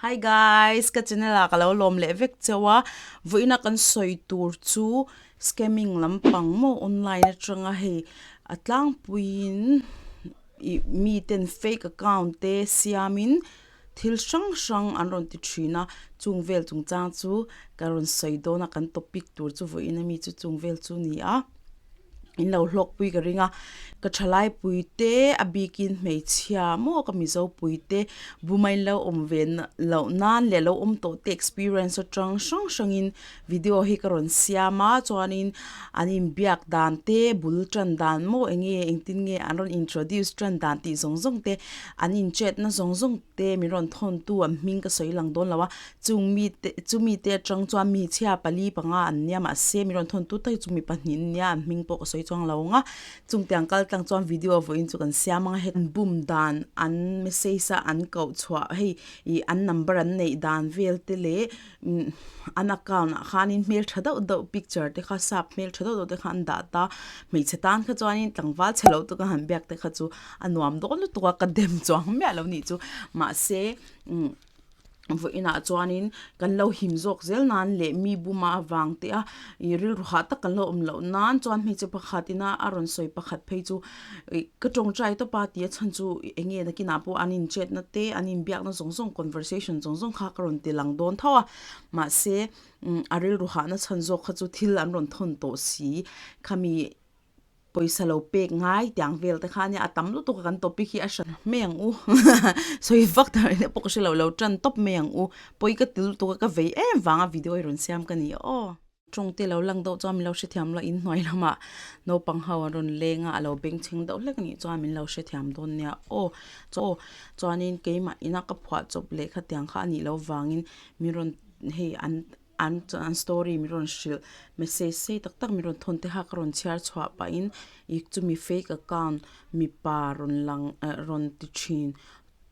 Hi guys, ka channel ah ka lo lawm leh vek cheu a, vawiina kan sawi tur chu scamming lampang maw online atanga hei a tlangpuiin ih miten fake account te siamin thil hrang hrang an rawn ti thin a, chung vel chungchang chu ka rawn sawi dawn a kan topic tur chu vawiin ami chu chung vel chu a ni a. in lo hlawk pui ka ring a ka thalai pui te a bikin hmeichhia maw ka mizo pui te buma in lo awm ve loh nan leh lo awm tawh te experience atang hrang hrang in video hi ka rawn siam a chuanin an inbiak dan te bul tan dan maw eng nge engtin nge an rawn introduce tan dan tih zawng zawng te an inchet na zawng zawng te min rawn thawn tu an hming ka sawi lang dawn lo a. Chung mite chumi te atang chuan mi chhia pali panga an nia mahse mi rawn thawn tut tak hi chu mi pahnih an nia an hming pawh ka sawi chuang lo ang a chung tiang kal tlang chuan video vawiin chu kan siam ang a hei bum dan an message a an koh chhuah hei ih an number an neih dan vel te leh umm an account ah khanin hmeltha deuh deuh picture te kha sap hmeltha deuh deuh te kha an dah ta hmeichhe tan kha chuanin tlangval chhe lo taka han biak te kha chu a nuam dawn lutuk a ka dem chuang miah lo nih chu mahse umm. Vawiinah chuanin kan lo him zawk zel nan leh mi buma avang te a ih rilru hah tak kan lo awm loh nan chuan hmeichhe pakhat ina a rawn sawi pakhat phei chu ih ka tawngtai tawp a tih a chhan chu eng nge nakinah pawh an inchetna te an inbiakna zawng zawng conversation zawng zawng kha ka rawn ti lang dawn tho a mahse a rilru hahna chhan zawk kha chu thil an rawn thawn tawh si khami. Pawisa lo pek ngai tiang vel te kha ania a tam lutuk a kan topic hi a hran mai ang u sawi vak ta reng pawh ka hre lo lo tan tawp mai ang u pawi ka ti lutuk a ka vei em vanga video hi rawn siam ka ni aw. Tawng te lo lang deuh chuan min lo hrethiam lo in hnuai lamah naupang ho an rawn leng a a lo bengchheng deuh hlek anih chuan min lo hrethiam dawn nia aw aw chuanin keimah ina ka phuah chawp leh khatiang kha anih loh vangin min rawn hei an An an story min rawn hrilh message sei tak tak min rawn thawn te kha ka rawn chhiar chhuah pahin ih chumi fake account mipa rawn lang eh rawn ti thin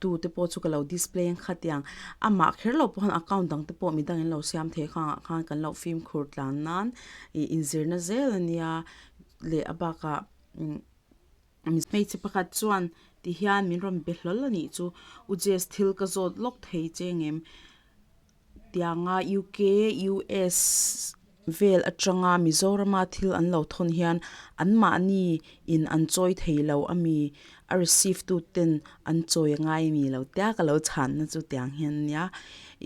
tu te pawh chu ka lo display ang khatiang amah kher lo pawh khan account dang te pawh midang in lo siam thei khang ah khan kan lo fimkhur tlan nan ih inzirna zel ania leh a bakah umm. Hmeichhe pakhat chuan ti hian min rawn be hlawl a nih chu, U Jess thil ka zawt lawk thei che ngem? Tianga UK, US vel atanga Mizorama thil an lo thawn hian anmahni in an chawi thei lo a mi? A receive tu ten an chawi a ngai mi lo tia ka lo chhanna chu tiang hian nia.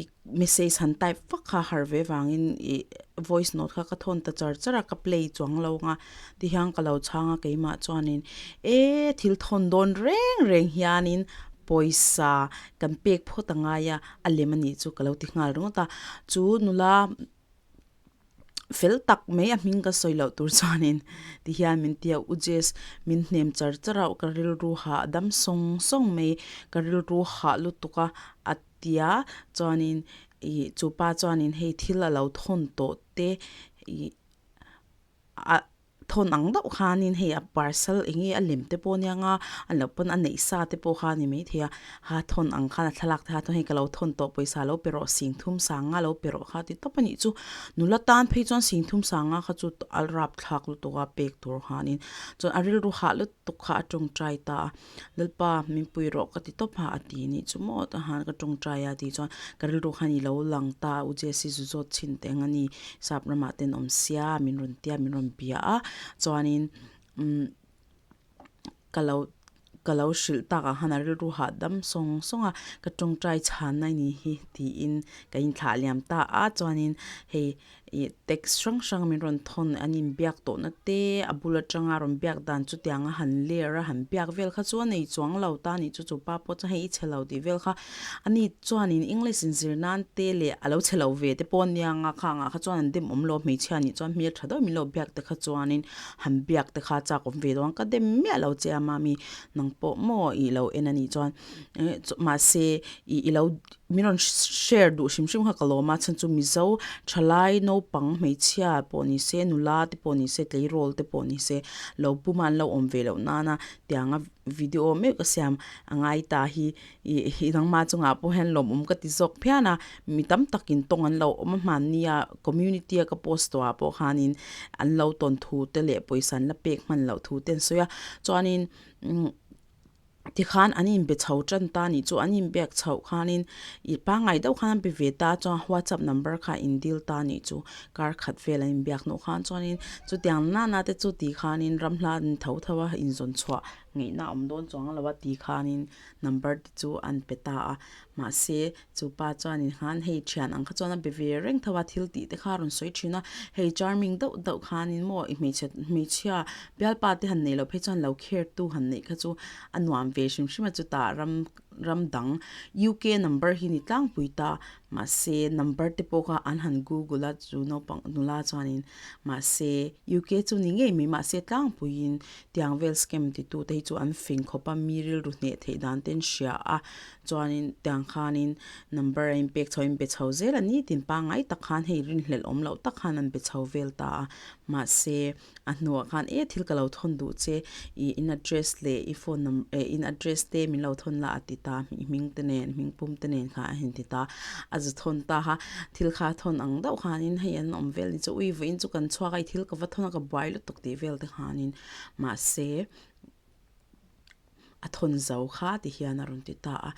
I message han type vak kha har ve vangin ih voice note kha ka thawn ta char char a ka play chuang lo ang a tihian ka lo chhang a keimah chuanin e thil thawn dawn reng reng hianin pawisa kan pek phawt a ngai a a lem a nih chu ka lo ti nghal ringawt a chu nula fel tak mai a hming ka sawi loh tur chuanin tihian min ti a u Jess min hnem char char a ka rilru hah dam sawng sawng mai ka rilru hah lutuk a a tia chuanin ih chu pa chuanin hei thil a lo thawn tawh te ih a thawn ang deuh khanin hei a parcel eng nge a lem te pawh ania nga a loh pawn a neih sa te pawh kha a ni maithei a ha thawn ang khan a thlalak te kha chuan hei ka lo thawn tawh pawisa lo pe rawh sing thum sang nga lo pe rawh kha ti tawp a nih chu nula tan phei chuan sing thum sang nga kha chu a rap thlak lutuk a pek tur khanin chuan a rilru hah lutuk kha a tawngtai ta a. Lalpa min pui rawh ka ti tawp a, a ti nih chu maw ta han ka tawngtai a tih chuan ka rilru khan i lo lang ta a u Jessie zu zawt chhin teh ang a ni sap ramah ten awm sia min rawn tia min rawn bia a chuanin umm ka lo ka lo hrilh tak ang khan a rilru hahdam sawng sawng a ka tawngtai chhanna a ni hi tiin ka inthlah liam ta a chuanin hei Ih text hrang hrang min rawn thawn an inbiak tawhna te a bul atanga rawn biak dan chutianga han ler a han biak vel kha chu a nei chuang lo ta anih chu chu pa pawh chuan hei i chhe lo tih vel kha ani chuanin English inzir nan te leh a lo chhe lo ve te pawh ania nga khang ah kha chuan an dem awm lo hmeichhia nih chuan hmel tha deuh min lo biak te kha chuanin han biak te kha chak awm ve dawn ka dem miah lo che a mami nang pawh maw ih lo en anih chuan mahse ih i lo Min rawn share duh hrim hrim kha ka lawm a, chhan chu Mizo thalai naupang hmeichhia pawh ni se, nula te pawh ni se, tleirawl te pawh ni se, lo puma an lo awm ve loh nana tianga video meuh ka siam a ngai ta hi ih nangma chungah pawh hian lawmawm ka ti zawk phian a, mi tam takin tawng an lo awm a hmannia community a ka post tawhah pawh khanin an lo tawn thu te leh pawisa an la pek hman loh thu te an sawi a, chuanin umm. Tikhan an inbe chho tan ta nih chu an inbiak chhoh khanin ih pangngai deuh khan an be ve ta chuan whatsapp number kha in dil ta nih chu kar khat vel an inbiak hnuh khan chuanin chutiang nana te chu ti khanin ram hla an tho tho a inzawn chhuah ngaihna a awm dawn chuang lo a ti khanin number te chu an pe ta a mahse chu pa chuanin khan hei thian ang kha chuan a be ve reng tho a thil tih te kha a rawn sawi thin a hei charming deuh deuh khanin maw i hmeichhe hmeichhia bialpa te han neih loh phei chuan lo care tu han neih kha chu a nuam ve hrim hrim a chutah ram ram dang U_K number hi ni tlangpui ta mahse number te pawh kha an han google a chu naupang nula chuanin mahse U_K chu ni ngei mai mahse tlangpuiin tiang vel scam ti tu te hi chu an fing khawp a mi rilru hneh theih dan te an hria a chuanin tiang khanin number a inpek chho a inbe chho zel a ni tin pangngai tak khan hei rinhlelh awm loh tak khan an be chho vel ta a mahse a hnuah khan e thil ka lo thawn duh che ih in address leh i phone number eh in address te min lo thawn la a ti ta i hming te nen hming pum te nen kha a han ti ta a zu thawn ta a thil kha a thawn ang deuh khanin hei an awm vel ni chu ui vawiin chu kan chhuak a i thil ka va thawn a ka buai lutuk tih vel te khanin mahse. A thawn zo kha ti hian a rawn ti ta a,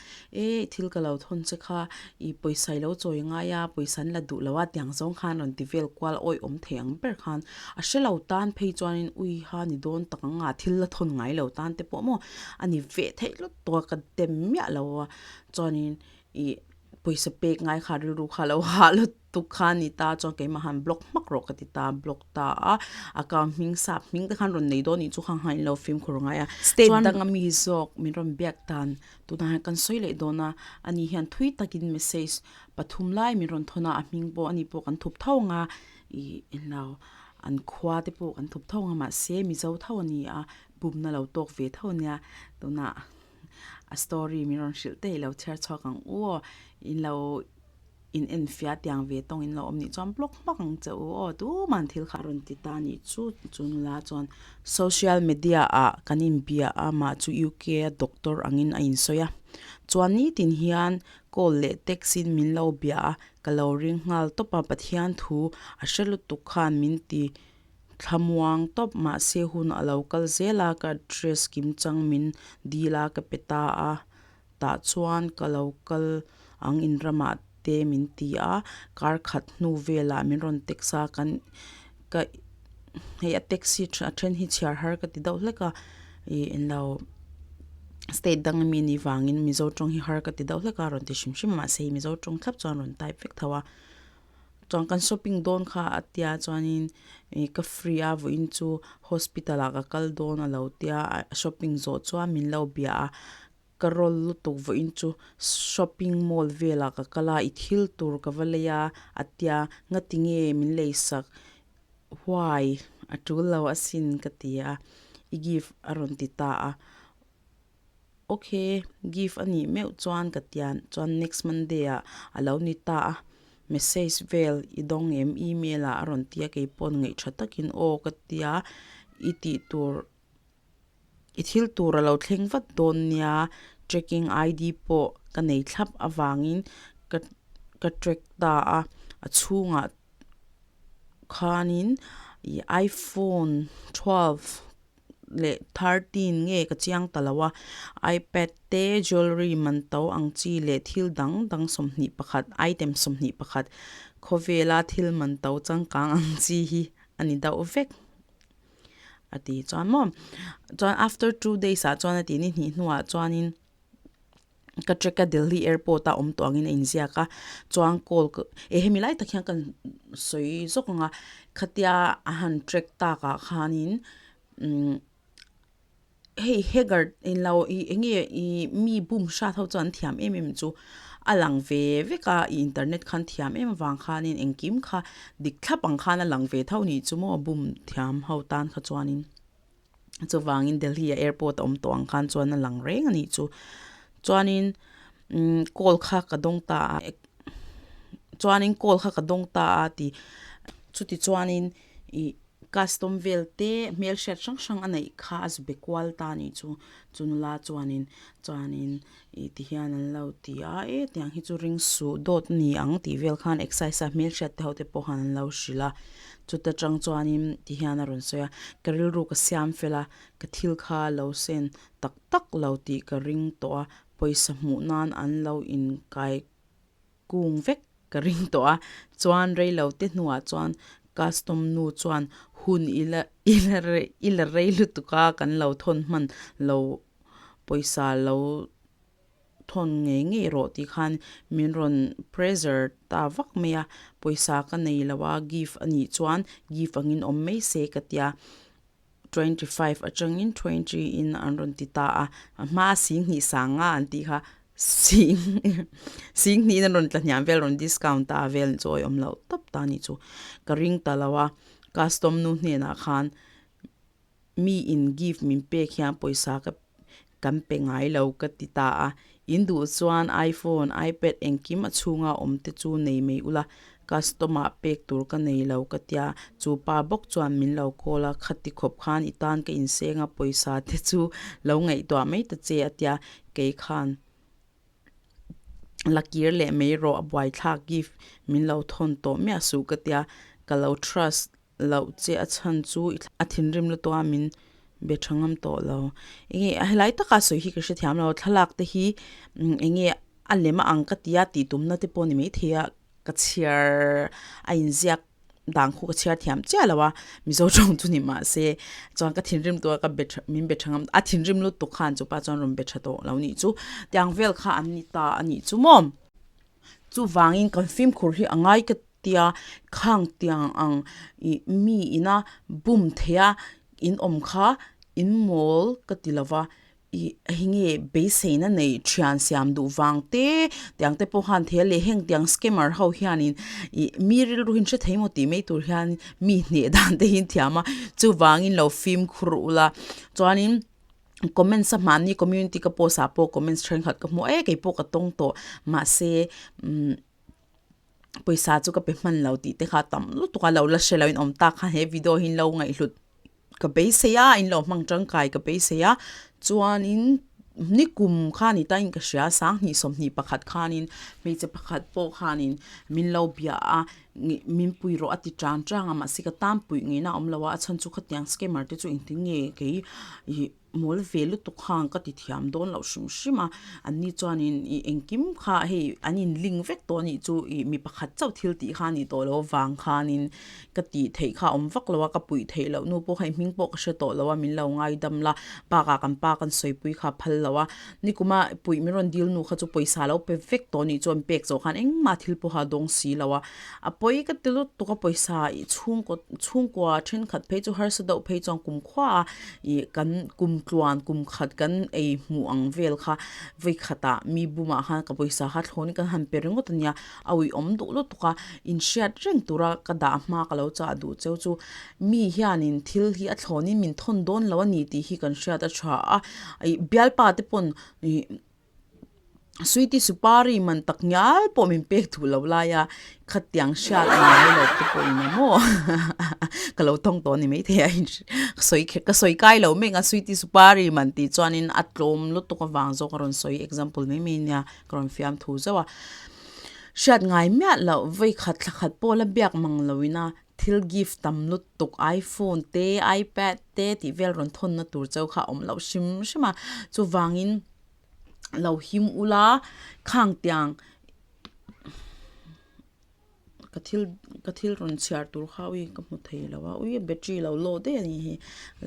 E, thil ka lo thawn che kha, i pawisa i lo chawi ngai a, pawisa an la duh lo a tiang zawng khan rawn ti vel kual awih awm thei ang ber khan a hre lo tan phei chuanin ui ha ni dawn tak ang a, thil la thawn ngai lo tan te pawh maw a ni ve theih lut tawh a, ka dem miah lo a, chuanin ih pawisa pek ngai kha rilru kha a lo hah lut. tuk kha ni ta chuan keimah han block hmak rawh ka ti ta block ta a account hming sap hming te khan rawn nei dawn nih chu kha khan inlo fimkhur ngai a state danga mi zawk min rawn biak dan tunah hian kan sawi leh dawn a ani hian thui takin message pathum lai min rawn thawn a a hming pawh ani pawh kan thup tho ang a ih englo an khua te pawh kan thup tho ang a mahse mizo tho a ni a bumna lo tawk ve tho ania tunah a story min rawn hrilh te ilo chhiar chhuak ang u aw inlo. In enfiah tiang ve tawng in lo awm nih chuan block hmak ang che u aw tuman thil kha a rawn ti ta nih chu chu nula chuan social media ah kan inbia a mah chu U_K a doctor angin a insawi a chuan nitin hian call leh text in min lo bia a ka lo ring nghal tawp a Pathian thu a hre lutuk khan min ti thlamuang tawp mahse hun a lo kal zel a ka address kim chang min dil a ka pe ta a. Tah chuan ka lo kal ang in ramah te min ti a, kar khat hnu velah min rawn text a, kan ka hei a taxi a then hi chhiar har ka ti deuh hlek a, ih englo state dang ami anih vangin mizo tawng hi har ka ti deuh hlek a rawn ti hrim hrim a mahse hei mizo tawng thlap chuan rawn type vek tho a, chuan kan shopping dawn kha a tia chuanin ih ka free a vawiin chu hospital ah ka kal dawn a lo tia a shopping zawh chuan min lo bia a. Ka rawl lutuk vawiin chu shopping mall velah ka kal a, i thil tur ka va lei a, a tia, ngati nge min lei sak huai a tul lo asin ka ti a, i gift a rawn ti ta a, ok gift a nih meuh chuan ka tia chuan next monday ah a lo ni ta a, message vel i dawng em email ah a rawn ti a keipawn ngaih tha takin aw ka tia, i tih tur. I thil tur a lo thleng vat dawn nia, tracking ID pawh ka nei thlap avangin ka ka track ta a, a chhungah khanin ih iphone twelve leh thirteen nge ka chiang ta lo a, ipad te jewellery man to ang chi leh thil dang dang 21 item 21 khawvela thil man to changkang ang chi hi a ni deuh vek. A ti chuan maw chuan after two days ah chuan a ti ni hnih hnuah chuanin ka trek a Delhi airport a awm tawh angin a inziak a chuan call ka eh hemi lai tak hian ka sawi zawk ang a khatia a han trek tak ah khanin umm. Hei hacker englo ih eng nge ih mi bum hrat ho chuan an thiam em em chu a lang ve vek a ih internet khan thiam em avang khanin engkim kha dik thlap ang khan a lang ve tho nih chu maw bum thiam ho tan kha chuanin chuvangin Delhi ah airport a awm tawh ang khan chuan a lang reng a nih chu chuanin umm call kha ka dawng ta a chuanin call kha ka dawng ta a tih chuti chuanin ih. Custom vel te hmelhriat hrang hrang a neih kha a zube kual ta anih chu chu nula chuanin chuanin ih ti hian an lo ti a e tiang hi chu ring suh dawt a ni ang tih vel khan exercise a hmelhriat te ho te pawh khan an lo hrilh a chuta tang chuanin ti hian a rawn sawi a ka rilru ka siam fel a ka thil kha lo sen tak tak lo tih ka ring tawh a pawisa hmuh nan an lo inkai kung vek ka ring tawh a chuan reilo te hnuah chuan custom nu chuan hun ila ila ila rei lutuk a kan lo thawn hman lo pawisa lo thawn ngei ngei rawh tih khan min rawn pressure ta vak mai a pawisa ka nei lo a gift a nih chuan gift angin awm mai se ka tia. 25 atangin 20 in an rawn ti ta a, a hmaa sing hnih sang nga an tih kha sing sing hnihin an rawn tla hniam vel rawn discount ta vel chu awih awm loh tawp ta anih chu ka ring ta lo a custom nu hnenah khan mi in gift min pek hian pawisa ka kan pe ngai lo ka ti ta a, in duh chuan iPhone, iPad engkim a chhunga awm te chu nei mai ula, customer pek tur ka nei lo ka tia, chu pa bawk chuan min lo call a, khati khawp khan i tan ka inseng a pawisa te chu lo ngaihtuah mai ta che a tia, kei khan la kir leh mai rawh a buaithlak gift min lo thawn tawh miah suh ka tia, ka lo trust loh che a chhan chu a thinrim lutuk a min be tha ngam tawh lo. Enge helai taka sawi hi ka hrethiam lo thlalak te hi enge a lem a ang ka tia tih tumna te pawh a ni maithei a ka chhiar a inziak dan khu ka chhiar thiam chiah lo a Mizo tawng chu ni mahse chuan ka thinrim lutuk a ka be tha min be tha ngam a thinrim lutuk khan chupa chuan rawn be tha tawh lo nih chu tiang vel kha an ni ta a nih chu maw. Chuvangin kan fimkhur hi a ngai ka tia khang tiang ang ih mi ina bum theih a in awm kha in mawl ka ti lo va ih hei nge beiseina nei thian siam duh vang te tiang te pawh khan thei a leh heng tiang scammer ho hianin ih mi rilru hi an hre thei maw tih mai tur hian mi hneh dan te hi an thiam a chuvangin lo fimkhur ula chuanin. Comments a hmanni community ka post ah pawh comments thenkhat ka hmu a e keipawh ka tawng tawh mahse umm pawisa chu ka pe hman lo tih te kha tam lutuk a lo la hre lo in awm tak khan he video hi in lo ngaihhlut ka beisei a in lo hmang tangkai ka beisei a chuanin nikum kha ni tain ka hria sanghnih 21 khanin hmeichhe pakhat pawh khanin min lo bia a min pui rawh a ti chang chang a mahse ka tan puih ngei na a awm lo a a chhan chu khatiang scammer te chu engtin nge kei ih mawl ve lutuk khan ka ti thiam dawn loh hrim hrim a an ni chuanin ih engkim kha hei an in link vek tawh a nih chu ih mi pakhat chauh thil tih kha a nih tawh loh avang khanin ka tih theih kha a awm vak lo a ka puih theih loh nu pawh kha i hming pawh ka hre tawh lo a min lo ngaidam la bakah kan pa kan sawipui kha a phal lo a. Nikuma puih min rawn dil nu kha chu pawisa lo pe vek tawh anih chuan pek zawh khan engmah thil pawha dawng si lo a, a pawi ka ti lutuk a pawisa ih chhungkaw chhungkua thenkhat phei chu harsa deuh phei chuan kum khua a ih kan kum tluan kum khat kan ei hmuh ang vel kha vawi khatah mi bumah khan ka pawisa kha thlawnin kan han pe ringawt ania a uiawm duh lutuk a inhriat reng tura ka dah hma ka lo chah duh cheu chu Mi hianin thil hi a thlawnin min thawn dawn lo a ni tih hi kan hriat a tha a, ih bialpa te pawn ih sweety supari man tak ngial pawh min pek duh lo lai a, khatiang hriat ngai lo te pawh in maw ka lo tawng tawh a ni maithei a ka sawi ka sawi kai lo mek a sweety supari man tih chuanin a tlawm lutuk avang zawk a rawn sawi example mai mai nia ka rawn fiamthu zauh a, hriat ngai miah loh vawi khat thla khat pawh la biak mang loin a. Thil gift tam lutuk iPhone te iPad te tih vel rawn thawnna tur cheu kha a awm loh hrim hrim a, chuvangin lo him ula khang tiang ka thil ka thil rawn chhiar tur kha ui ka hmu thei lo a ui battery lo low daih a ni hi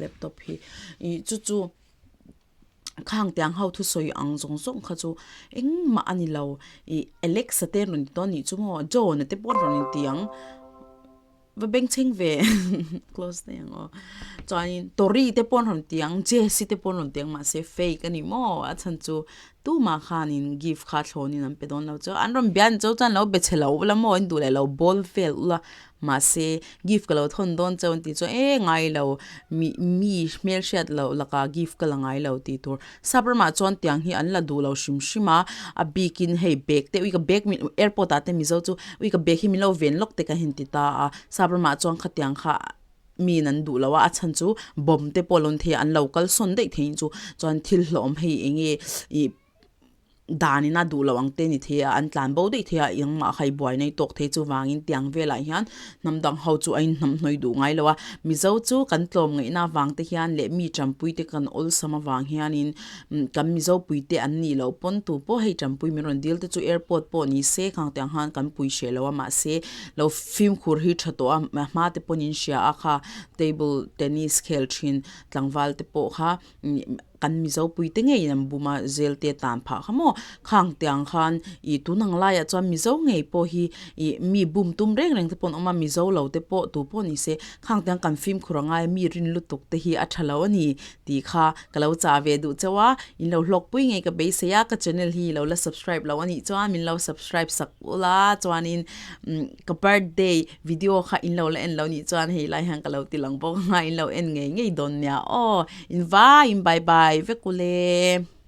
laptop hi ih chu chu. Khang tiang ho thusawi ang zawng zawng kha chu engmah a ni lo ih Alexa te rawn ti dawn nih chu maw John a te pawh rawn inti ang va bengchheng ve close daih ang aw chuanin Tori te pawh rawn ti ang Jessie te pawh rawn ti ang mahse fake a ni maw a chhan chu tumah khanin gift kha thlawnin an pe dawn lo chu an rawn bia ni chu chuan lo be chhe lo ula maw in duh leh lo bawl vel ula Mahse, gift ka lo thawn dawn chauh an tih chuan e ngai lo, mi mi hmelhriat loh lakah gift ka la ngai lo tih tur. Sap ramah chuan tiang hi an la duh lo hrim hrim a, a bikin hei bag te ui ka bag min airport ah te Mizo chu ui ka bag hi min lo ven lawk te ka han ti ta a, sap ramah chuan khatiang kha. miin an duh lo a, a chhan chu bomb te pawh a lo ni thei a, an lo kal sawn daih thei chu chuan thil hlawhawm hei eng nge ih dan in a duh loh ang te ni thei a, an tlan bo daih thei a, engmah kha i buai na i tawk thei chuvangin tiang velah hian hnam dang ho chu a inhnam hnawih duh ngai lo a, Mizo chu kan tlawm ngaihna avang te hian leh mi tanpui te kan awlsam avang hianin kan Mizo pui te an nih loh pawn tu pawh hei tanpui min rawn dil te chu airport pawh ni se khang tiang khan kan pui hreh lo a mahse lo fimkhur hi tha tawh a hma te pawn in hria a kha table tennis khel thin tlangval te pawh kha kan Mizo pui te ngeiin an bum a zel te tan phah kha maw khang tiang khan ih tun ang laiah chuan Mizo ngei pawh hi ih mi bum tum reng reng te pawh an awm a Mizo lo te pawh tu pawh ni se khang tiang kan fimkhur a ngai a mi rin lutuk te hi a tha lo a ni tih kha ka lo chah ve duh chauh a in lo hlawk pui ngei ka beisei a ka channel hi lo la subscribe lo a nih chuan min lo subscribe sak ula chuanin ka birthday video kha in lo la en lo nih chuan hei lai hian ka lo ti lang bawk anga in lo en ngei ngei dawn nia aw in vaiin bye bye vek ule.